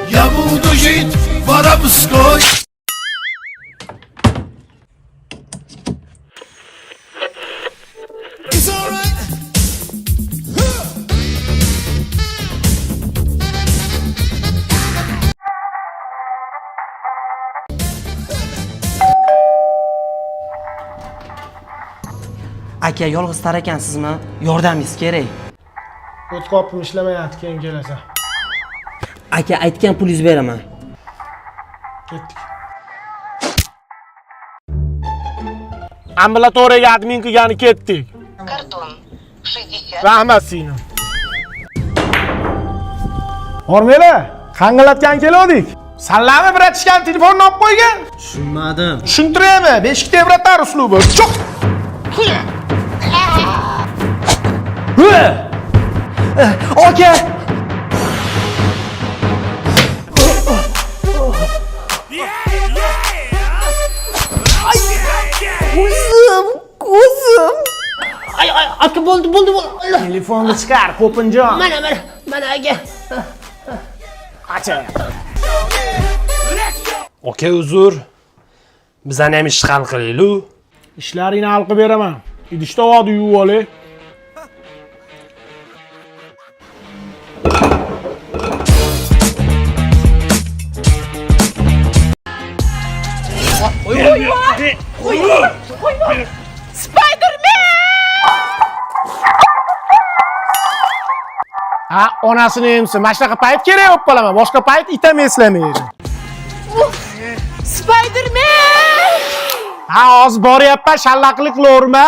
Я буду жить воровской. It's alright. Aka, yolg'iz tarakansizmi? Yordamingiz kerak. O't qopim ishlamayapti, keyin kelasan. Aka, aytgan pulingizni beraman. Ketdik. Ambulatoriyaga admin qilgani ketdik. Karton 60. Rahmat singlim. Hormanglar, qang'illatgan keluvdik. Sallami bratishkan telefonni olib qo'ygan. Tushunmadim. Tushuntiraymi? Beshik tebratar uslubi. Cho'q. Aka! Ko'zim, ko'zim. Ay, ay, aka bo'ldi, bo'ldi, bo'ldi. Telefonni chiqar, Qo'pinjon. Mana, mana, mana aka. Aka, uzr. Bizani ham ish hal qilaylik. Ishlaringni hal qilib beraman. Idish tovoqni yuvib olay. Spiderman! Ha, onasini emsin. Mana shunaqa payt kerak bo'lib qolaman. Boshqa payt itam eslamaydi. Spiderman! Ha, hozir boryapman, shallaqlik qilaverma.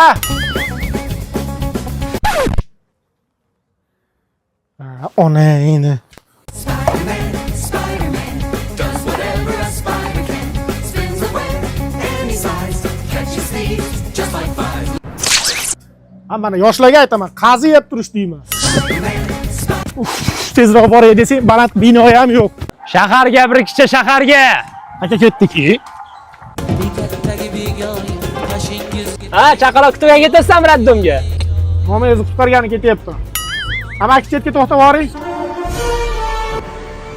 Ha, onangni. Spider-Man, Spider-Man, does whatever a spider can. Spins a web any size, catches thieves just like flies. Ha, mana yoshlarga aytaman, qazi yeb turish deyman. Uf, tezroq boray desang, baland bino ham yo'q. Shaharga bir kicha shaharga. Aka, ketdik. Ha, chaqaloq kutgan ketasan роддом ga. Momangizni qutqargani ketyapti. Amaki, chetga to'xtab boring.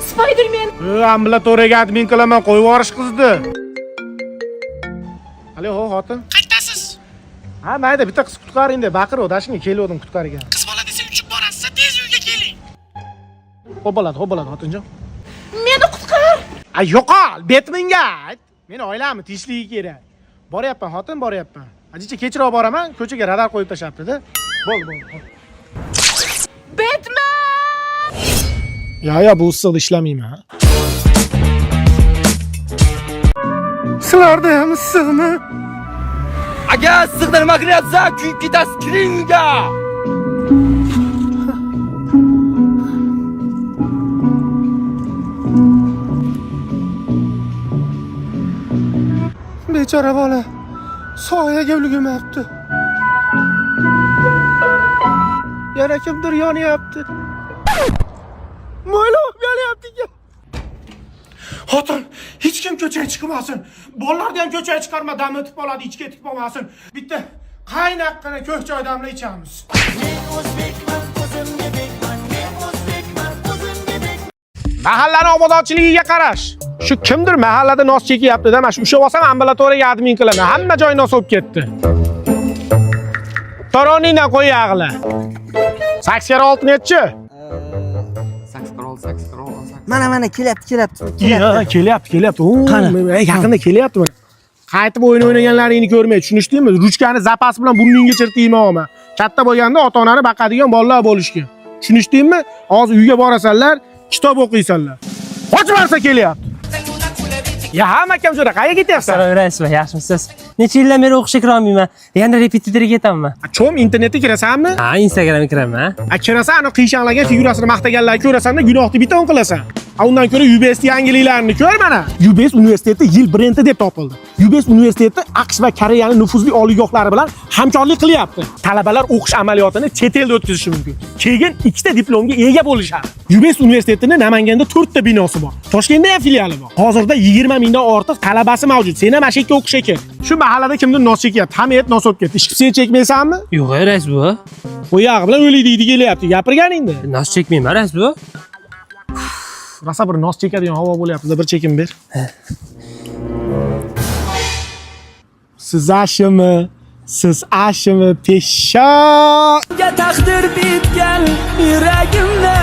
Spiderman! Ambulatoriyaga admin qilaman, qo'yib yuborish qizni. Alo, ho, xotin. Qayerdasiz? Ha, mayda bitta qiz qutqaring deb baqiruvdi, dashingga keluvdim qutqargan. Qiz bola desa uchib borasiz, tez uyga keling. Xo'p bo'ladi, xo'p bo'ladi, xotinjon. Meni qutqar! A, yo'qol, Betmenga ayt. Meni oilamni tinchligi kerak. Boryapman, xotin, boryapman. Ajicha kechroq boraman, ko'chaga radar qo'yib tashlabdi-da. Bo'ldi, bo'ldi. Batman! Ya, ya, bu issiqda ishlamayman. Sizlarda ham issiqmi? Aka, issiqda nima qilyapsan? Kuyib ketasiz, kiring uyga. Bechora bola soyaga ulgurmabdi. Yana kimdir yonyapti. Mo'ylab yonyapti ekan. Xotin, hech kim ko'chaga chiqmasin. Bolalarni ham ko'chaga chiqarma, dam o'tib qoladi, ichga ketib qolmasin. Bitta qaynoqqina ko'k choy damla ichamiz. Mahallani obodonchiligiga qarash. Shu kimdir mahallada nos chekyapti-da, mana shu ushlab olsam ambulatoriyaga admin qilaman. Hamma joy nos bo'lib ketdi. Toroningdan qo'y yag'la. 86 nechi? Mana, mana kelyapti, kelyapti. Ya, kelyapti, kelyapti. Oo, Qani? ey, yaqinda kelyapti mana. Qaytib o'yin o'ynaganlaringni ko'rmay, tushunishdingmi? Ruchkani zapas bilan burningga chirtiyman oma. Katta bo'lganda ota-onani baqadigan bolalar bo'lishgan. Tushunishdingmi? Hozir uyga borasanlar, kitob o'qiysanlar. Qochib borsa kelyapti. Ya, hamma akam jo'ra, qayerga ketyapsan? Assalomu yaxshimisiz? Necha yildan beri o'qishga kirolmayman. Yana repetitorga ketaman. Chom internetga kirasanmi? Ha, Instagramga kiraman. A, kirasan, ani qiyshanlagan figurasini maqtaganlarni ko'rasan-da, gunohni bitta qilasan. A, undan ko'ra UBS yangiliklarni ko'r mana. UBS universiteti yil brendi deb topildi. UBS universiteti AQSh va Koreyaning nufuzli oliygohlari bilan hamkorlik qilyapti. Talabalar o'qish amaliyotini chet elda o'tkazishi mumkin. Keyin ikkita diplomga ega bo'lishadi. UBS universitetini Namanganda 4 ta binosi bor. Toshkentda ham filiali bor. Hozirda 20 mingdan ortiq talabasi mavjud. Sen ham mana shu yerga o'qishga kel. Shu mahallada kimdir nos chekyapti. Hamma yer nos bo'lib ketdi. Ishqib sen chekmaysanmi? Yo'q, rais bu. U yog'i bilan o'lik deydi kelyapti. Gapirganingda. Nos chekmayman, rais bu. Rosa bir nos chekadigan havo bo'lyapti. Bir chekim ber. Siz ashimi? Siz ashimi pesha? Taqdir bitgan yuragimda.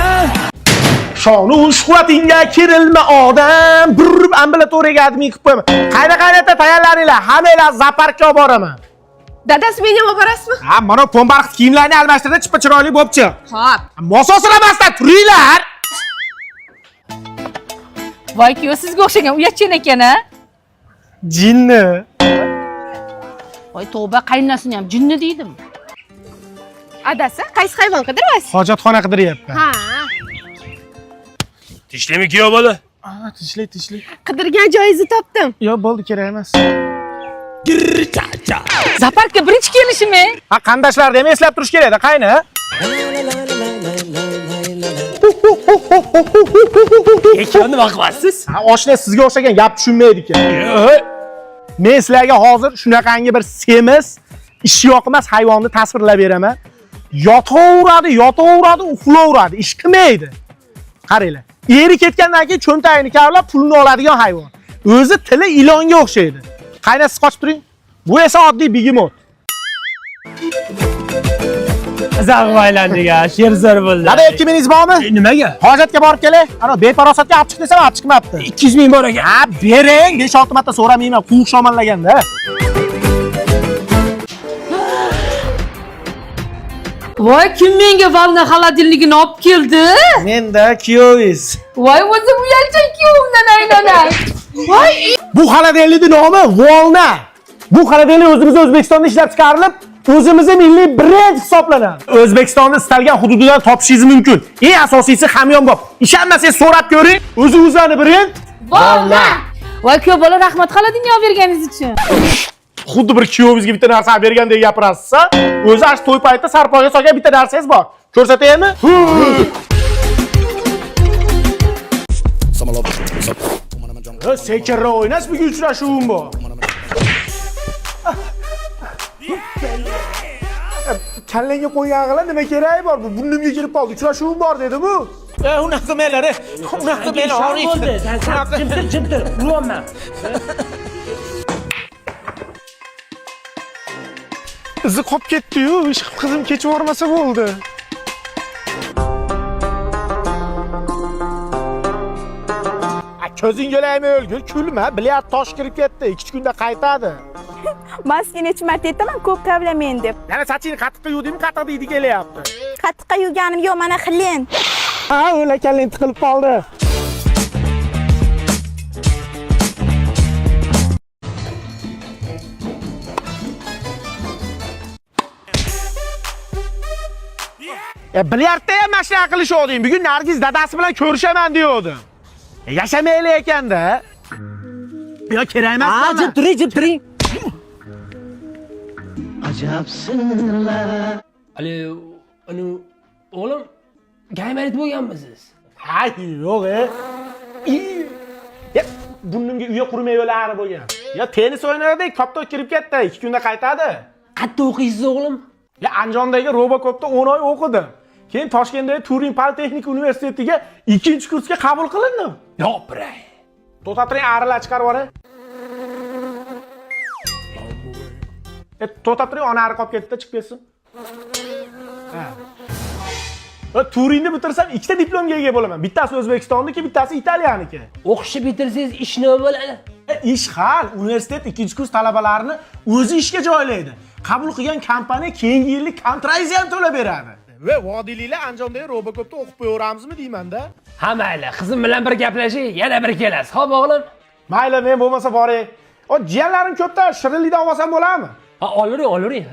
Shonu shuhratingga kerilma odam. Bir ambulatoriyaga admin qilib qo'yaman. Qayna qaynata tayyorlaninglar. Hammanglar zaparkka olib boraman. Dadasi, meni ham olib borasizmi? Ha, mana pombarxt kiyimlarni almashtirdi, chipa chiroyli bo'lib chiq. Xo'p. Mososiramasdan turinglar. Voy kuyov, sizga o'xshagan uyatchan ekan a? Jinni. Voy tavba, qaynonasini ham jinni deydim. Adasi, qaysi hayvon qidiryapsiz? Hojatxona qidiryapman. Ha. Tinchlikmi, kuyov bola? Ha, tinchlik, tinchlik. Qidirgan joyingizni topdim. Yo'q, bo'ldi, kerak emas. Zaparkka birinchi kelishim. Ha, qandoshlarni ham eslab turish kerak-da, qayni? Kuyov, nima qilyapsiz? Ha, oshna sizga o'xshagan gap tushunmaydi ekan. Men sizlarga hozir shunaqangi bir semiz, ishyoqmas hayvonni tasvirlab beraman. Yotaveradi, yotaveradi, uxlayveradi, ish qilmaydi. Qaranglar. Eri ketgandan keyin cho'ntagini kavlab pulini oladigan hayvon. O'zi tili ilonga o'xshaydi. Qayna, siz qochib turing. Bu esa oddiy begemot. Zag'ib aylandik ha, sherzor bo'ldi. Dada, 2 mingingiz bormi? Nimaga? Hojatga borib kelay. Ana befarosatga olib chiq desam olib chiqmabdi. 200 ming bor ekan. Ha, bering, 5-6 marta so'ramayman, quvuq shamolaganda. Voy, kim menga valna xolodilligini olib keldi? Menda kuyovingiz. Voy, o'zim uyalchan kuyovimdan aylanay. Voy, Bu xolodillikning nomi Volna. Bu xolodillik o'zimiz O'zbekistonda ishlab chiqarilib, o'zimizni milliy brend hisoblanadi. O'zbekistonni istalgan hududidan topishingiz mumkin. Eng asosiysi hamyonbop. Ishonmasangiz so'rab ko'ring. O'zi-o'zani brend. Volna. Voy kuyov bola, rahmat xolodillik olib berganingiz uchun. Xuddi bir kuyovingizga bitta narsa olib bergandek gapirasiz. O'zi ash to'y paytida sarpoyga solgan bitta narsangiz bor. Ko'rsataymi? Sekinroq o'ynash, bugun uchrashuvim bor. Kallangga qo'ygan g'ala nima keragi bor? Bu burnimga kirib qoldi. Uchrashuvim bor dedim-u. Unaqa qilmanglar, unaqa qilmanglar. Bo'ldi, sen jimtir, jimtir, uryapman. Izi qolib ketdi-yu, ish qilib qizim kechib yubormasa bo'ldi. A, ko'zing o'laymi o'lgur, kulma, bilyard tosh kirib ketdi, 2 kunda qaytadi. Man sizga necha marta aytaman, ko'p kavlamang deb. Yana sochingni qattiqqa yuvdingmi, qattiq deydi kelyapti. Qattiqqa yuvganim yo'q, mana xilin. Ha, o'la kallang tiqilib qoldi. Bilyardda ham mana shunaqa qilishovding. Bugun Nargiz dadasi bilan ko'rishaman deyovdim. Yashamayli ekanda. Yo, kerak emas. Ha, jim turing, jim turing. Hali uni o'g'lim gaymarit bo'lganmisiz? Ha, yo'q, e. Ya, burnimga uya qurmay yo'lari bo'lgan. Ya tennis o'ynardik, koptok kirib ketdi, 2 kunda qaytadi. Qayerda o'qiysiz o'g'lim? Ya Anjondagi Robocopda 10 oy o'qidim. Keyin Toshkentdagi Turin Politexnika universitetiga 2-kursga qabul qilindim. Yo'q, biray. To'xtab turing, arilar chiqarib yuboray. To'xtab turing, ona ari qolib ketdi, chiqib ketsin. Ha. Turinni bitirsam 2 ta diplomga ega bo'laman. Bittasi O'zbekistonniki, bittasi Italiyaniki. O'qishni bitirsangiz ish nima bo'ladi? Ish hal, universitet 2-kurs talabalarini o'zi ishga joylaydi. Qabul qilgan kompaniya keyingi yillik kontraktingizni ham to'lab beradi. Va vodiyliklar Anjondagi Robocopda o'qib qo'yaveramizmi deyman-da. Ha, mayli, qizim bilan bir gaplashing, yana bir kelasiz. Xo'p, o'g'lim? Mayli, men bo'lmasa boray. O, jiyanlarim ko'pda, shirinlikdan olsam bo'ladimi? Ha, olavering, olavering.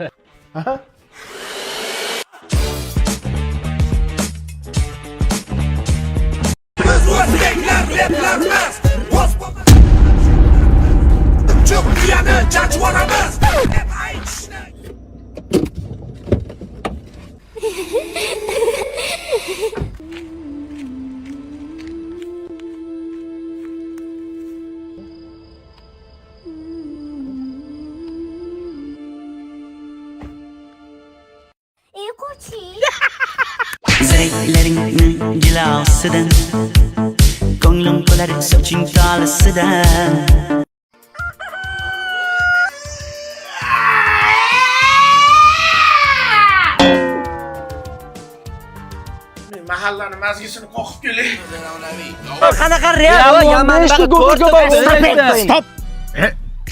Aha. Biz o'zbeklar replarimiz. O'z Chup tuyani chachvoramiz. Deb aytishni. Zeriklaringning jilosidan. Ko'nglim to'lar soching tolisidan. Mahallani mazgisini qoqib kelay. Qanaqa Real? Stop.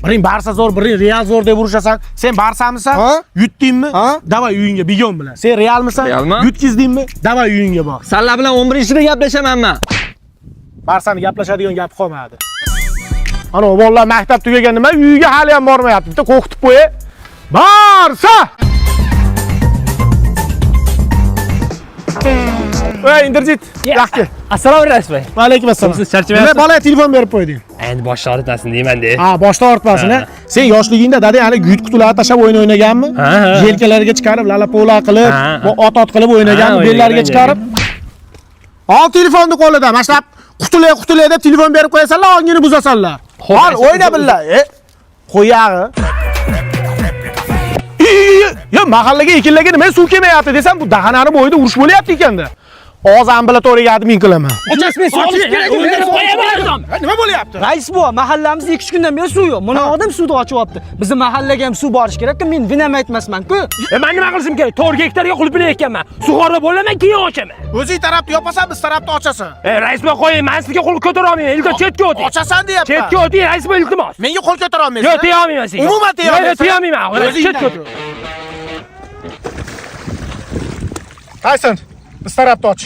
Biring Barsa zo'r, biring Real zo'r deb urushasan. Sen Barsamisan? Yutdingmi? Davay uyingga bigon bilan. Sen Realmisan? Yutkizdingmi? Davay uyingga bor. Sanlar bilan 11-da gaplashaman men. Barsani gaplashadigan gap qolmadi. Ana bolalar maktab tugagan nima uyiga hali ham bormayapti. Bitta qo'rqitib qo'y. Barsa! Ey, Inderjit, yaxshi. Assalomu alaykum. Va alaykum assalom. Siz charchamayapsiz? Nima bola telefon berib qo'yding? Endi boshni og'ritmasin deyman-da. Ha, boshda ortmasin, ha. Sen yoshligingda dada hali guyut qutilarni tashlab o'yin o'ynaganmi? Ha, ha. Yelkalariga chiqarib, lala-pola qilib, Ha, ha. ot ot qilib o'ynaganmi, Ha, bellariga o'ynagan, chiqarib. Ol telefonni qo'lida, mashlab qutulay qutulay deb telefon berib qo'yasanlar, ongini buzasanlar. Ol, o'yna billa. Qo'yag'i. Ya mahallaga ekinlarga nima suv kelmayapti desam, bu dahanani bo'yida urush bo'lyapti ekanda. Hozir ambulatoriyaga admin qilaman. Ochasiz, sochish kerak. Nima bo'lyapti? Rais buva, mahallamizda 2-3 kundan beri suv yo'q. Mana odam suvni ochyapti. Bizni mahallaga ham suv borish kerak-ku, men vinam aytmasman-ku. Men nima qilishim kerak? 4 gektarga qulpini ekkanman. Sug'orib bo'laman, keyin ochaman. O'zing tarafni yopasan, biz tarafni ochasan. Rais buva qo'ying, men sizga qo'l ko'tara olmayman. Iltimos chetga o'ting. Ochasan deyapman. Chetga o'ting, rais buva iltimos. Menga qo'l ko'tara olmaysan. Yo'q, teya olmayman sizga. Umuman teya Yo'q, olmaysan. teya olmayman. Chetga o'ting. Tayson, biz tarafni och.